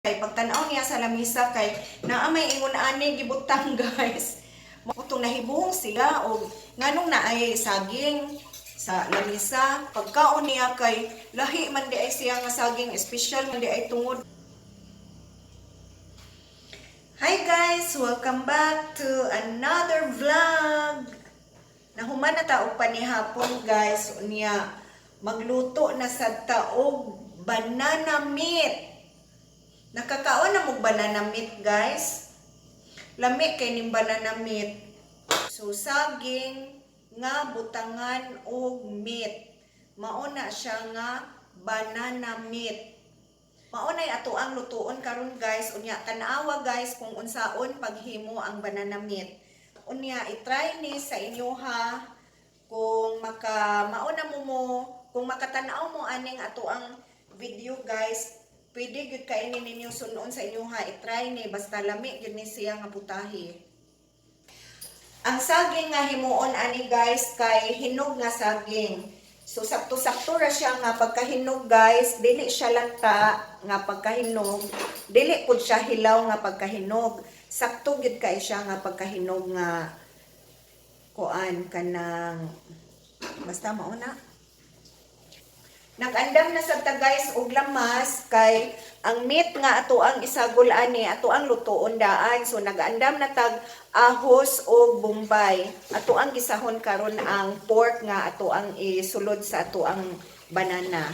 Kay pagtan-aw niya sa lamisa kay naa may ingon ani gibutang, guys. Mao tong nahibuhong sila og nganong naay saging sa lamisa. Pagkaon niya kay lahi man di ay siya nga saging, espesyal man di ay tungod. Hi guys! Welcome back to another vlog! Nahuman na ta og panihapon, guys. Unya, magluto na sad ta og banana meat. Nakakaon na mog banana meat, guys? Lami kay ning banana meat. So saging nga butangan og meat. Mao na siya nga banana meat. Mao nay ato ang lutuon karon, guys. Unya tan-awa, guys, kung unsaon paghimo ang banana meat. Unya i-try ni sa inyo ha, kung maka mao na mo mo kung makatan-aw mo aning ato ang video, guys, pwede gyud kainin ninyo sunon sa inyo ha. I-try ni, basta lami gyud ni siya nga putahe. Ang saging nga himuon ani, guys, kay hinog nga saging. So sakto-sakto ra siya nga pagkahinog, guys, dili siya lata nga pagkahinog, dili pud siya hilaw nga pagkahinog. Sakto gyud kay siya nga pagkahinog nga kuan kanang basta mao na. Nag-andam na sad ta, guys, og lamas kay ang meat nga ato ang isagol ani ato ang lutuon daan. So nag-andam na tag ahos og bombay. Ato ang gisahon karon ang pork nga ato ang isulod sa ato ang banana.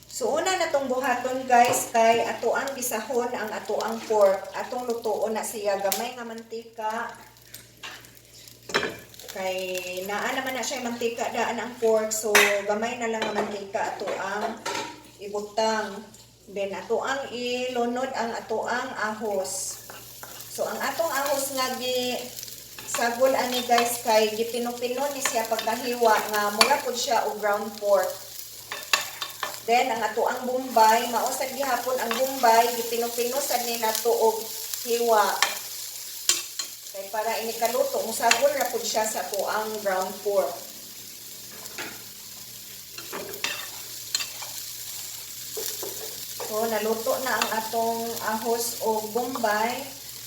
So una na tong buhaton, guys, kay ato ang gisahon ang ato ang pork. Atong lutuon na siya, gamay nga mantika. Kay naa naman na siya mantika daan ang pork, so gamay na lang nga mantika ato ang ibutang. Then ato ang ilunod ang ato ang ahos. So ang atong ahos nga gi sagol ani, guys, kay gipino-pino ni siya pagkahiwa nga mura pud siya og ground pork. Then ang ato ang bombay, mao sad gihapon ang bombay, gipino-pino sad ni nato og hiwa. Kay para ini kaluto, musagol ra pud siya sa atuang ground pork. So naluto na ang atong ahos o bombay.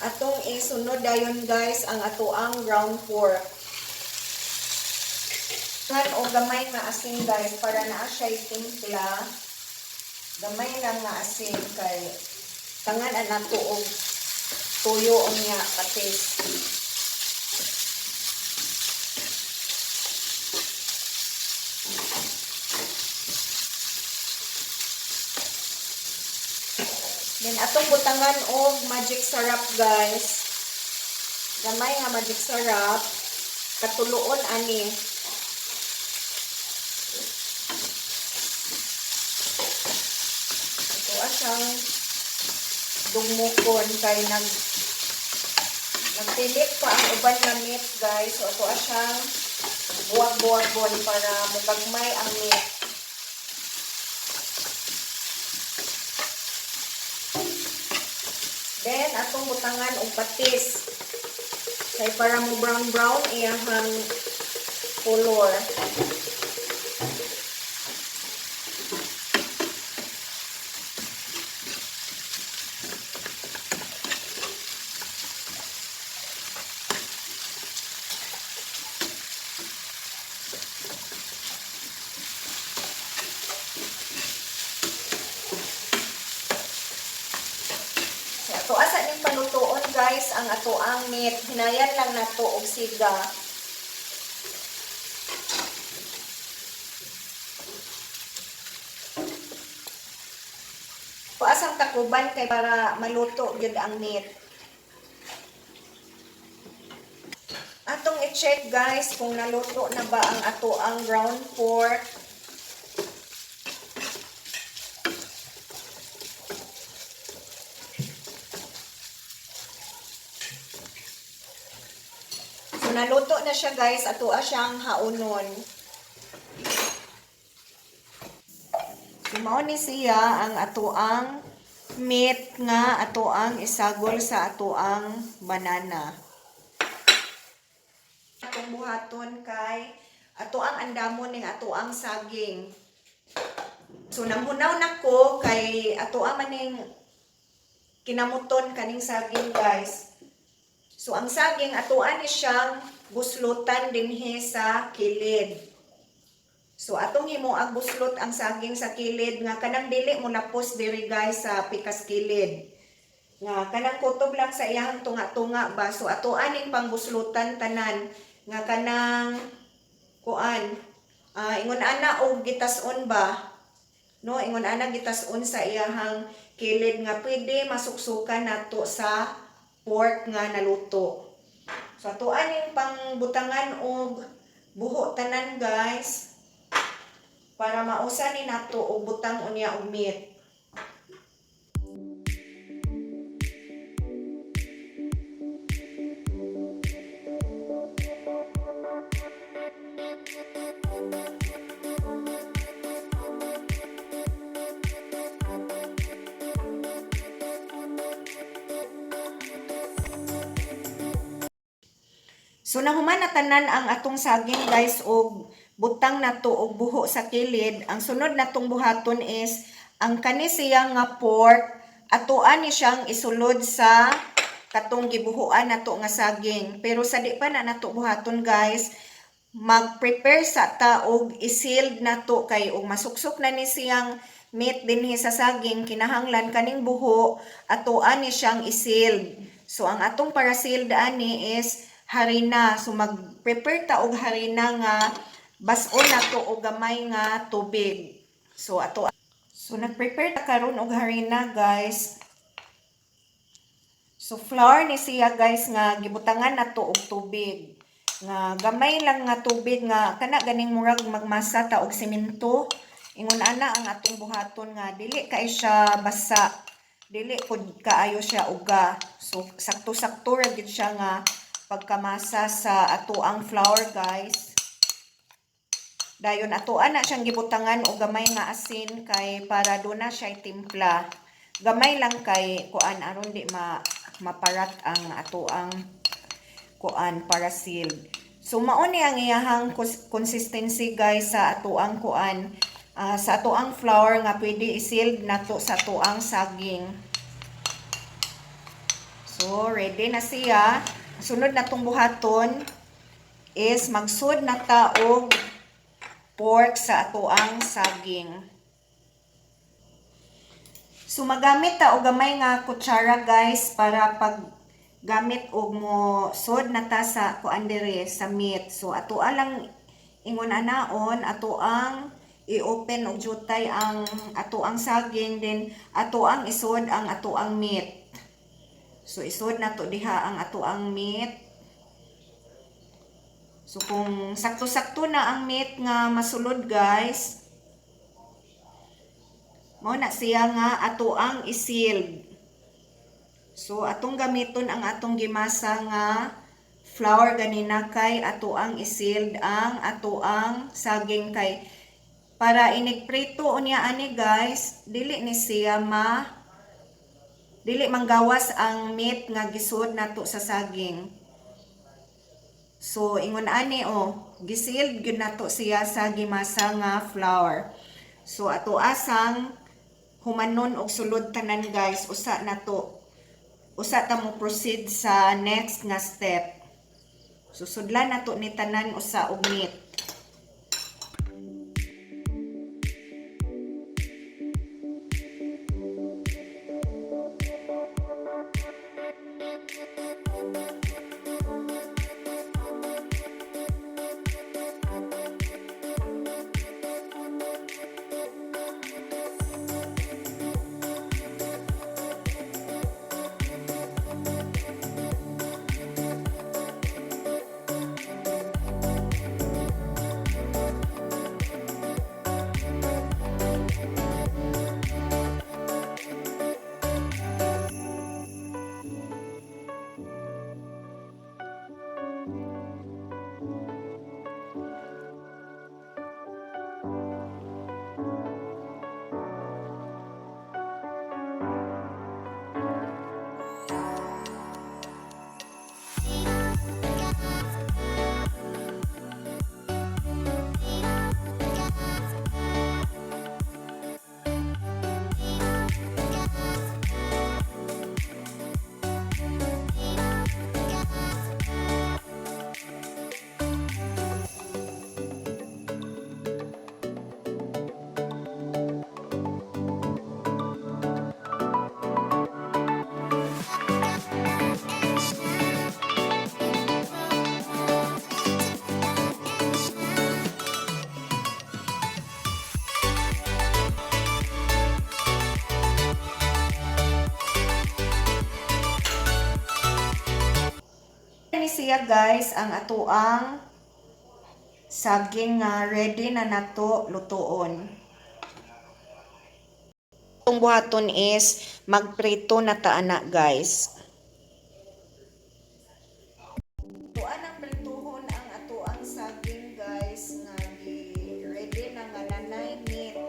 Atong isunod dayon, guys, ang atoang ground pork. Ngan o gamay nga asin, guys, para naa siya timpla. Gamay lang nga asin kay tangan ang nato og tuyo unya patis. Then atong butangan og magic sarap, guys. Gamay nga magic sarap. Katuluon ani. Ito siyang dugmukon kay nagpilit pa ang uban nga meat, guys. So ato siyang buwag-buwagon para mugagmay ang meat. Then atong butangan og patis kay para mo brown brown iyahang color. So, ato asa ning palutuon, guys, ang ato ang meat. Hinayan lang nato og siga. Paasang takuban kay para maluto gyud ang meat. Atong i-check, guys, kung naluto na ba ang ato ang ground pork. So naluto na siya, guys, ato siyang haunon. So mao ni siya ang ato ang meat nga ato ang isagol sa ato ang banana. Atong buhaton kay ato ang andamon ning ato ang saging. So nanghunaw na ko kay ato maning kinamuton kaning saging, guys. So ang saging, atuan ni siyang buslutan dinhi sa kilid. So atong himoag buslot ang saging sa kilid nga kanang dili mo lapos diri, guys, sa pikas kilid. Nga kanang kutob lang sa iyang tunga-tunga ba. So ato aning pangbuslutan tanan nga kanang kuan, ingon ana og gitas-on ba, no? Ingon ana gitas-on sa iyahang kilid nga pwede masuksukan nato sa pork nga naluto. So ato aning pangbutangan og buho tanan, guys, para mausa ni nato og butang unya og meat. So nahuman na tanan ang atong saging, guys, og butang nato og buho sa kilid. Ang sunod natong buhaton is ang kani siya nga pork, atoan ni siyang isulod sa katong gibuhuan nato nga saging. Pero sa di pa na nato buhaton, guys, mag-prepare sa ta og isealed nato kay og masuksok na ni siyang meat dinhi sa saging, kinahanglan kaning buho atoan ni siyang isealed. So ang atong para sealed ani is harina. So mag-prepare ta og harina nga bas-on nato og gamay nga tubig. So ato, so nag-prepare ta karon og harina, guys. So flour ni siya, guys, nga gibutangan nato og tubig. Nga gamay lang nga tubig nga kana ganing murag magmasa ta og semento. Ingon ana ang atong buhaton nga dili kay siya basa. Dili pud kaayo siya uga. So sakto-sakto ra gid siya nga pagkamasa sa ato ang flour, guys. Dayon atoan na siyang gibutangan og gamay nga asin kay para duna siya timpla. Gamay lang kay kuan, aron di ma maparat ang ato ang kuan para sealed. So mao ni ang iyahang consistency, guys, sa atoang kuan, sa atoang flour nga pwede i-sealed nato sa atoang saging. So ready na siya. Sunod natong buhaton is magsud na ta og pork sa atoang saging. So magamit ta og gamay nga kutsara, guys, para pag gamit og mo sud na ta sa kuan dire sa meat. So atoa lang ingon anaon, ato ang i-open og jutay ang ato ang saging, then ato ang isod ang ato ang meat. So isod nato diha ang ato ang meat. So kung sakto-sakto na ang meat nga masulod, guys, mao na siya nga ato ang isealed. So atong gamiton ang atong gimasa nga flour ganina kay ato ang isealed ang ato ang saging kay para inig prito unya ani, guys, dili ni siya ma dili manggawas ang meat nga gisud nato sa saging. So ingon ani oh, gisealed gyud nato siya sa gimasa nga flour. So ato asang humanon og sulod tanan, guys, usa nato usa ta mo proceed sa next nga step. Susudlan nato ni tanan usa og meat. ni siya, guys, ang atoang saging nga ready na nato lutuon. Atong buhaton is magprito na ta ana, guys. Tuan ang prituhon ang atoang saging, guys, nga gi ready na nga nanay meat.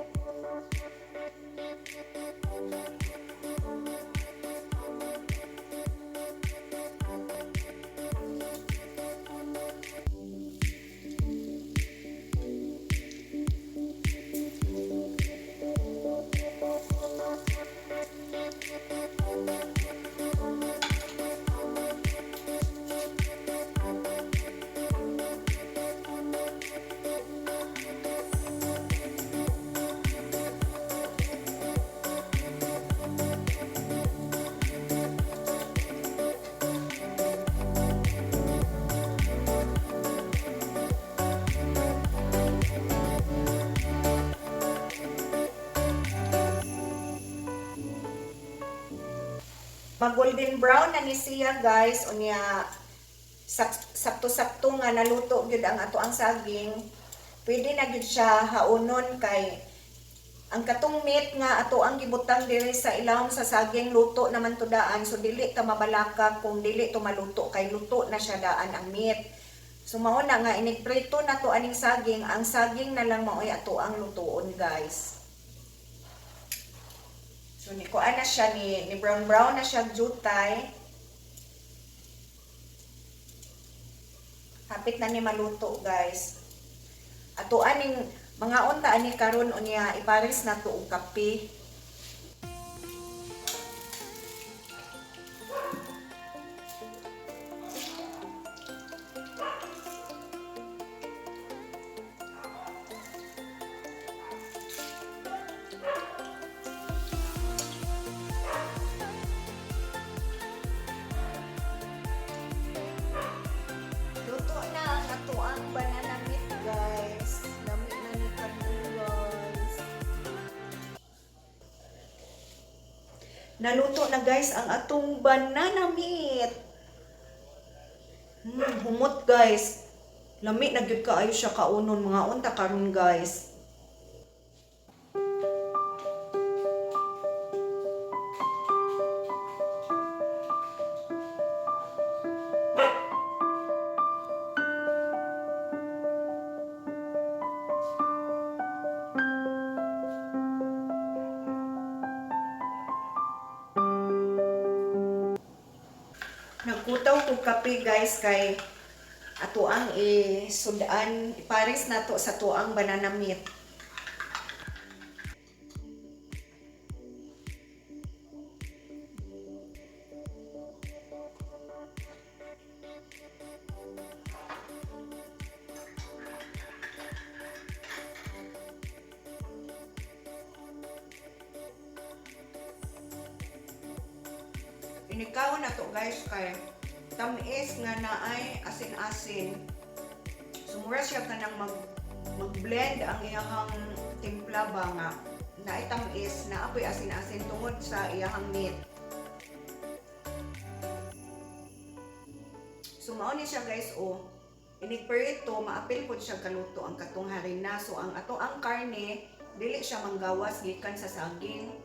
Mag golden brown na ni siya, guys, unya sakto-sakto nga naluto gyud ang ato ang saging. Pwede na gyud siya haunon kay ang katong meat nga ato ang gibutang diri sa ilawom sa saging, luto naman to daan, so dili ta mabalaka kung dili to maluto kay luto na siya daan ang meat. So mao na nga inig prito na to aning saging, ang saging na lang maoy ato ang lutuon, guys. So ni kuan na siya ni brown brown na siya jutay. Hapit na ni maluto, guys. Ato aning mga unta ani karon, unya ipares na to og kape. Luto na ang atoang banana meat, guys. Lami na ni karon, guys. Naluto na, guys, ang atong banana meat. Humot, guys. Lami na gyud kaayo siya kaunon, mga unta karon, guys. Nagkutaw kog kape, guys, kay ato ang isudan, ipares nato sa tuang banana meat. Inikaw na to, guys, kay tamis nga naay asin-asin. Sumura siya kanang mag-blend ang iyahang timpla ba nga naay tamis na apoy asin-asin tungod sa iyahang meat. So mao ni siya, guys, oh. Inig perito, maapil pod siya kaluto ang katong harina. So ang ato ang karne dili siya manggawas gikan sa saging.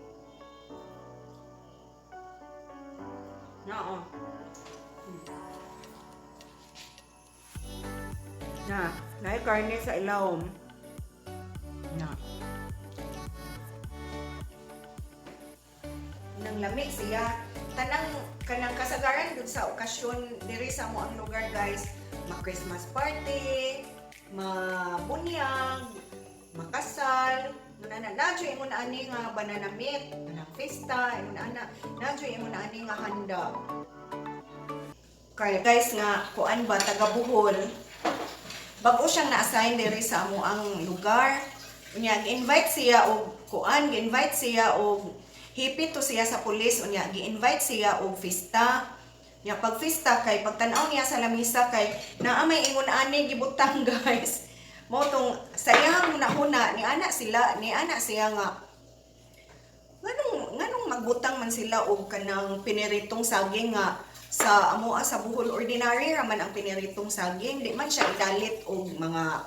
Na oh. Na, naay karne sa ilawom. Na. Nang lami siya. Tanang kanang kasagaran gud sa okasyon diri sa amo ang lugar, guys, ma Christmas party, ma bunyag, makasal, muna na nadyo ingon ani nga banana meat, kanang fiesta, ingon ana, nadyo ingon ani nga handa. Kay guys nga kuan ba, taga Bohol. Bago siyang na-assign diri sa amo ang lugar. Unya gi-invite siya og kuan, gi-invite siya og hipit to siya sa pulis, unya gi-invite siya og fiesta. Nya pag fiesta kay pagtan-aw niya sa lamisa kay naa may ingon ani gibutang, guys. Mao tong sa iyang huna-huna ni ana sila, ni ana siya nga nganong nganong magbutang man sila og kanang piniritong saging nga sa amoa sa Bohol, ordinary raman ang piniritong saging, di man siya idalit og mga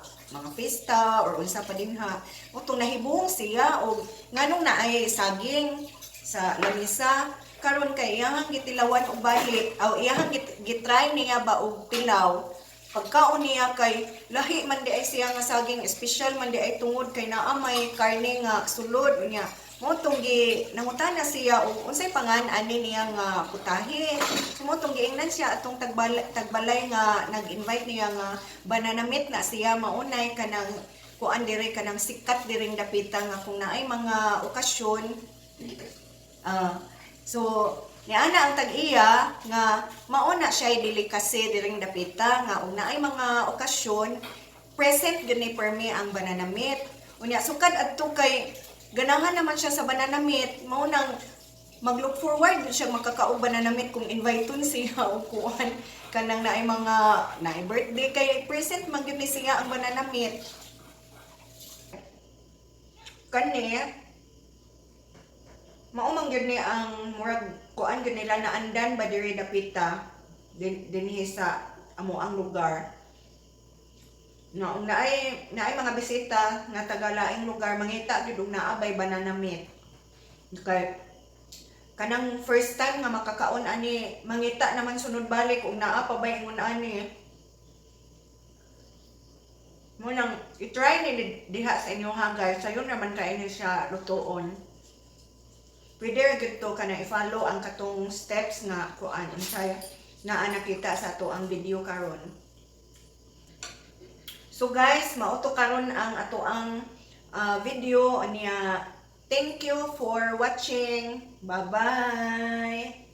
pista or unsa pa dinha. Mao tong nahibuhong siya og nganong naay saging sa lamisa. Karon kay iyahang gitilawan og balik aw iyahang gitry niya ba og tilaw. Pagkaon niya kay lahi man di ay siya nga saging, espesyal man di ay tungod kay naa may karne nga sulod. Unya mao tong gi nangutana siya og unsay pangan ani niya nga putahe. So mao tong giingnan siya atong tagbalay nga nag-invite niya nga banana meat na siya, maunay kanang kuan diri, kanang sikat diring dapita nga kung naay mga okasyon. So niana ang tag-iya nga mao na siya delicacy diring dapita nga ug naay mga okasyon, present gyud ni permi ang banana meat. Unya sukad adto kay ganahan naman siya sa banana meat, mao nang mag-look forward gyud siya makakaog banana meat kung inviteon siya o kuan kanang naay mga naay birthday kay present man gyud ni siya ang banana meat. Kani mao man gyud ni ang murag kuan gyud nila, naandan ba diri dapita dinhi sa amo ang lugar na ung naay mga bisita nga taga laing lugar, mangita gyud og naa bay banana meat. Kay kanang first time nga makakaon ani, mangita naman sunod balik og naa pa bay ingon ani. Mao nang i-try ni diha sa inyo ha, guys. Sayon naman kay ni siya lutuon. Pwede ra gyud to kana i-follow ang katong steps nga kuan unsay naa nakita sa ato ang video karon. So guys, mao to karon ang ato ang video niya. Thank you for watching. Bye-bye.